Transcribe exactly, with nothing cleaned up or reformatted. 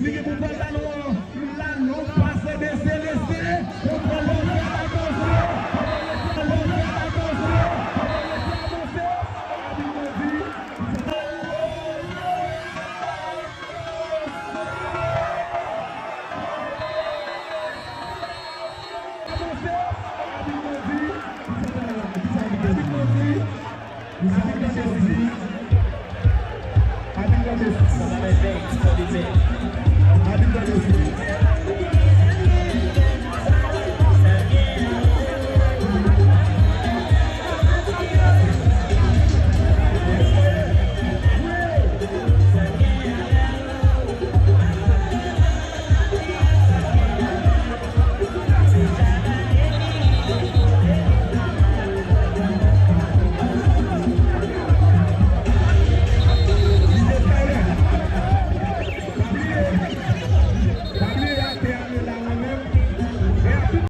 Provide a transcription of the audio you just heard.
Li gen pou pran lalon an, lalon pase bese lese, kontwòl lòt fè avanse, lòt fè avanse, avanse, abit nan di, abit nan di, abit nan di, abit nan di, abit nan di. Another day for the day.